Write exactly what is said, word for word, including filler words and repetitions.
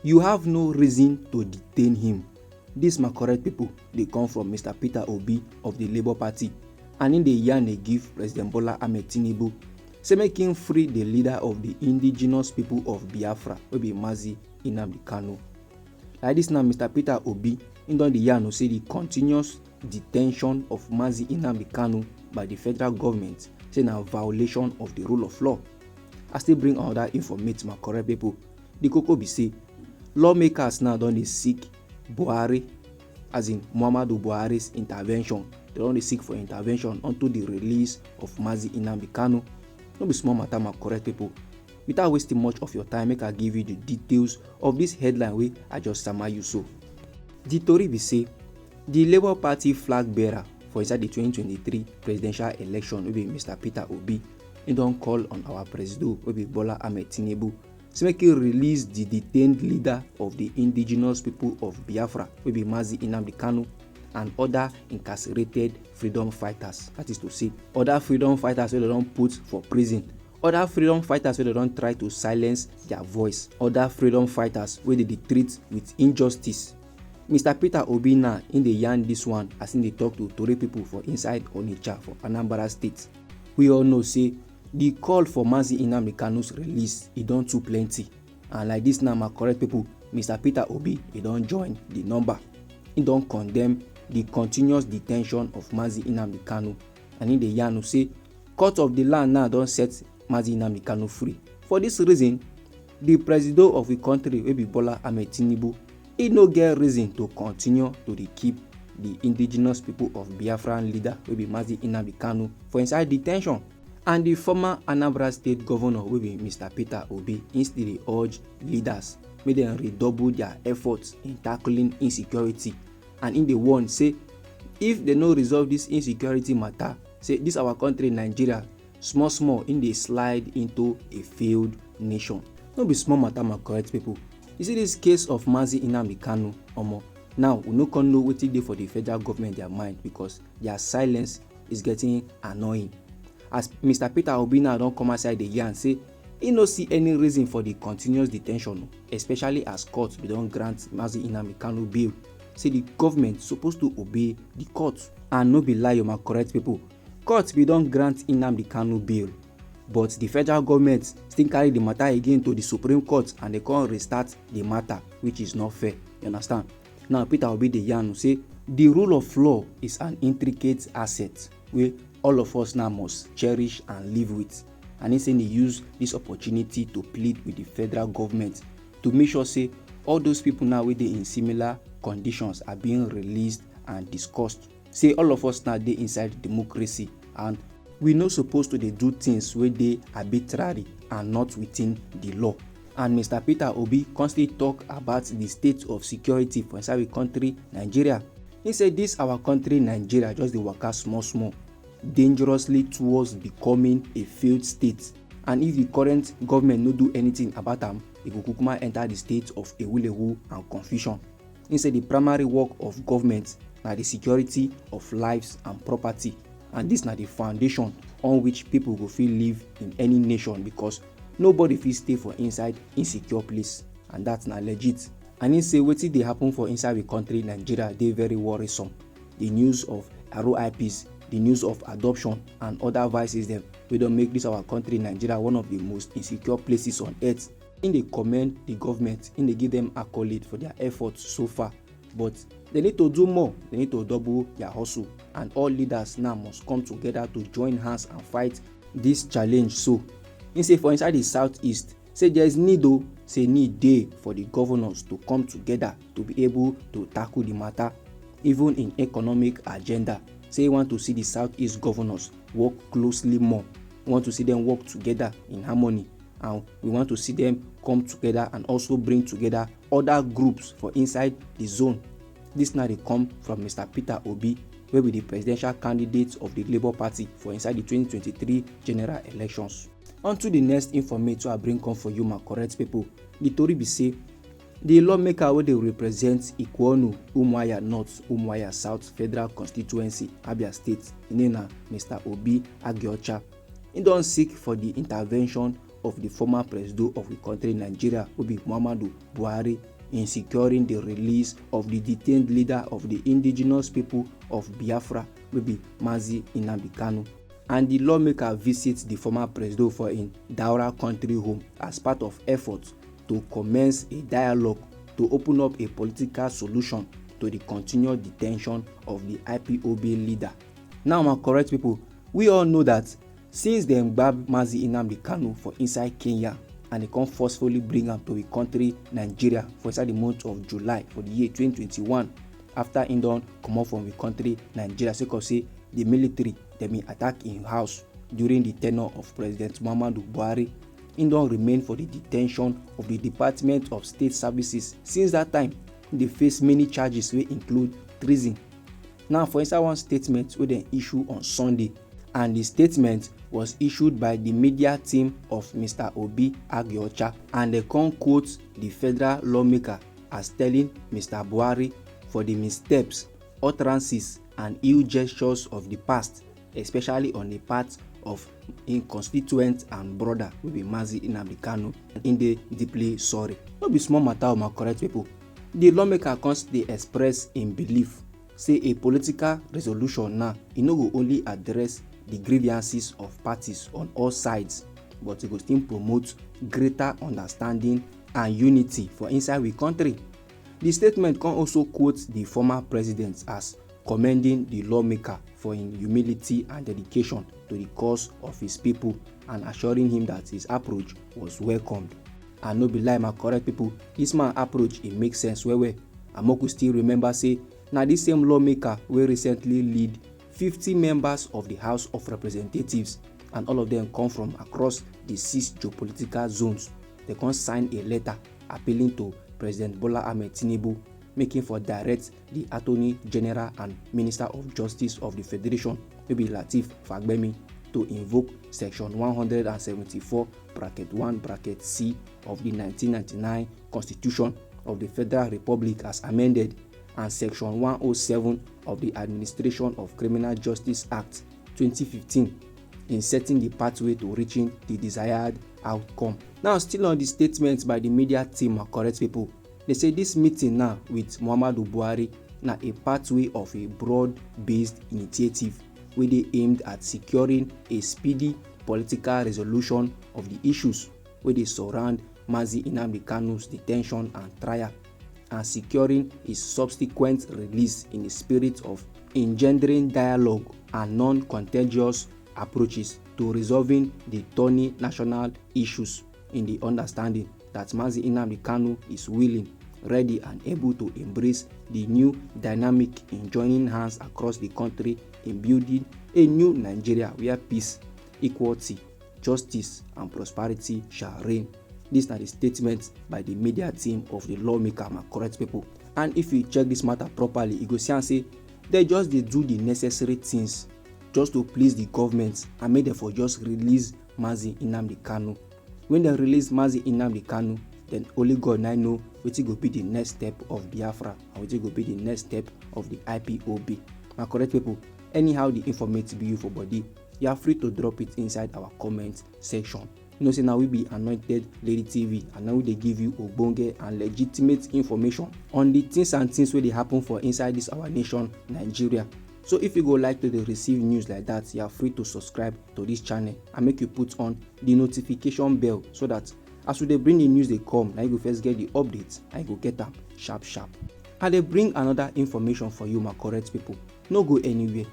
"You have no reason to detain him." This, my correct people, dey come from Mister Peter Obi of the Labour Party, and im dey yarn dey give President Bola Ahmed Tinubu say make him free the leader of the indigenous people of Biafra, wey be Mazi Nnamdi Kanu. Like this now, Mister Peter Obi, im don dey yarn say the continuous detention of Mazi Nnamdi Kanu by the federal government say na violation of the rule of law. I still bring another informate, my correct people. The koko be say lawmakers now don dey seek Buhari, as in Muhammadu Buhari's intervention. They don dey seek for intervention unto the release of Mazi Nnamdi Kanu. No be small matter, my correct people. Without wasting much of your time, make I give you the details of this headline wey I just sama you so. The tori be say the Labour Party flag bearer for inside the twenty twenty-three presidential election, wey be Mister Peter Obi, he don call on our presido, wey be Bola Ahmed Tinubu, say make he release the detained leader of the indigenous people of Biafra, wey be Mazi Nnamdi Kanu, and other incarcerated freedom fighters. That is to say, other freedom fighters wey dem don put for prison, other freedom fighters wey dem don try to silence their voice, other freedom fighters wey dem dey treat with injustice. Mister Peter Obi now, im dey yarn this one as im dey talk to tori people for inside Onitsha for Anambra State. We all know say the call for Mazi Nnamdi Kanu's release, e don too plenty. And like this now, my correct people, Mister Peter Obi, he don join the number. He don condemn the continuous detention of Mazi Nnamdi Kanu, and im dey yarn say court of the land now don set Mazi Nnamdi Kanu free. For this reason, the presido of the country, wey be Bola Ahmed Tinubu, he no get reason to continue to dey keep the indigenous people of Biafran leader, wey be Mazi Nnamdi Kanu, for inside detention. And the former Anambra State governor, wey be Mister Peter Obi, he still dey urge leaders make dem redouble their efforts in tackling insecurity. And im dey warn say if dem no resolve this insecurity matter, say this our country, Nigeria, small small, im dey slide into a failed nation. No be small matter, my correct people. You see this case of Mazi Nnamdi Kanu, omo, now we no come know wetin dey for the federal government their mind, because their silence is getting annoying. As Mister Peter Obi now don come outside dey yarn say he no see any reason for the continuous detention, especially as court bin don grant Mazi Nnamdi Kanu bail. Say the government suppose to obey the court. And no be lie o, my correct people, court bin don grant Nnamdi Kanu bail, but the federal government still carry the matter again to the Supreme Court and dem come restart the matter, which is not fair. You understand? Now Peter Obi dey yarn say the rule of law is an intricate asset wey all of us now must cherish and live with. And he say he use this opportunity to plead with the federal government to make sure say all those people now wey dey in similar conditions are being released and discussed. Say all of us now dey inside democracy, and we no suppose to dey do things wey dey arbitrary and not within the law. And Mister Peter Obi come still talk about the state of security for inside we country, Nigeria. He say this our country, Nigeria, just dey waka small small, dangerously towards becoming a failed state. And if the current government no do anything about am, e go kukuma enter the state of ewulewu and confusion. He say the primary work of government na the security of lives and property, and this na the foundation on which people go fit live in any nation, because nobody fit stay for inside insecure place, and that na legit. And he say wetin dey happen for inside the country, Nigeria, dey very worrisome. The news of R I Ps, the news of adoption and other vices dem wey don make this our country, Nigeria, one of the most insecure places on earth. Im dey commend the government, im dey give them accolade for their efforts so far, but they need to do more. They need to double their hustle, and all leaders now must come together to join hands and fight this challenge. So he say for inside the southeast, say there is need o, say need dey for the governors to come together to be able to tackle the matter, even in economic agenda. Say he want to see the southeast governors work closely more. We want to see them work together in harmony, and we want to see them come together and also bring together other groups for inside the zone. This now dey come from Mister Peter Obi, wey be the presidential candidate of the Labour Party for inside the twenty twenty-three general elections. On to the next informate wey I bring come for you, my correct people. The tori be say the lawmaker wey dey represent Ikwo Onu, Umuahia North, Umuahia South Federal Constituency, Abia State, im name na Mister Obi Agiocha, he don seek for the intervention of the former presido of the country, Nigeria, wey be Muhammadu Buhari, in securing the release of the detained leader of the indigenous people of Biafra, wey be Mazi Nnamdi Kanu. And the lawmaker visit the former Presido for in Daura country home as part of efforts to commence a dialogue to open up a political solution to the continued detention of the I P O B leader. Now, my correct people, we all know that since dem gbab Mazi Nnamdi Kanu for inside Kenya and they come forcefully bring am to the country Nigeria for inside the month of July for the year twenty twenty-one, after he don comot from the country Nigeria sake of say the military dem bin attack im house during di tenure of President Muhammadu Buhari. Im don remain for di detention of di Department of State Services since dat time. Im dey face many charges wey include treason. Now, for inside one statement wey dem issue on Sunday, and di statement was issued by di media team of Mister Obi Agiocha, and dem come quote di federal lawmaker as telling Mister Buhari for di missteps, utterances and ill gestures of di past, especially on di part of im constituent and brother wey be Mazi Nnamdi Kanu. Im dey deeply sorry. No be small matter o, my correct people. Di lawmaker come dey express im belief say a political resolution now, e no go only address di grievances of parties on all sides, but e go still promote greater understanding and unity for inside we country. Di statement come also quote di former president as commending di lawmaker for im humility and dedication to di cause of his pipo and assuring him dat his approach was welcomed. And no be lie, my correct pipo, dis man approach, e make sense well well. And make we still remember say na dis same lawmaker wey recently lead fifty members of di House of Representatives, and all of dem come from across di six geopolitical zones. Dem come sign a letter appealing to President Bola Ahmed Tinubu make im for direct di Attorney General and Minister of Justice of di Federation, wey be Lateef Fagbemi, to invoke Section one hundred and seventy-four, bracket one, bracket C of di nineteen ninety-nine Constitution of di Federal Republic as amended, and Section one oh seven of di Administration of Criminal Justice Act twenty fifteen, in setting di pathway to reaching di desired outcome. Now, still on di statement by di media team, my correct pipo, dem say dis meeting now wit Muhammadu Buhari na a pathway of a broad-based initiative wey dey aimed at securing a speedy political resolution of di issues wey dey surround Mazi Nnamdi Kanu's detention and trial, and securing his subsequent release in a spirit of engendering dialogue and non-contentious approaches to resolving di thorny national issues, in di understanding dat Mazi Nnamdi Kanu is willing, ready and able to embrace di new dynamic in joining hands across di country in building a new Nigeria wia peace, equality, justice and prosperity shall reign. Dis na di statement by di media team of di lawmaker, my correct pipo. And if you check dis matter properly, you go see am say dem just dey do di necessary tins just to please di government and make dem for just release Mazi Nnamdi Kanu. Wen dem release Mazi Nnamdi Kanu, den only God na im know wetin go be di next step of Biafra and wetin go be di next step of di I P O B. My correct pipo, anyhow di informate be you for body, you are free to drop it inside our comment section. You know say na we be Anointed Lady T V, and na we dey give you ogbonge and legitimate information on di tins and tins wey dey happen for inside dis our nation, Nigeria. So if you go like to dey receive news like dat, you are free to subscribe to dis channel and make you put on di notification bell, so dat as we dey bring di news dey come, na you go first get di update and you go get am sharp sharp. I dey bring anoda information for you, my correct pipo. No go anywhere.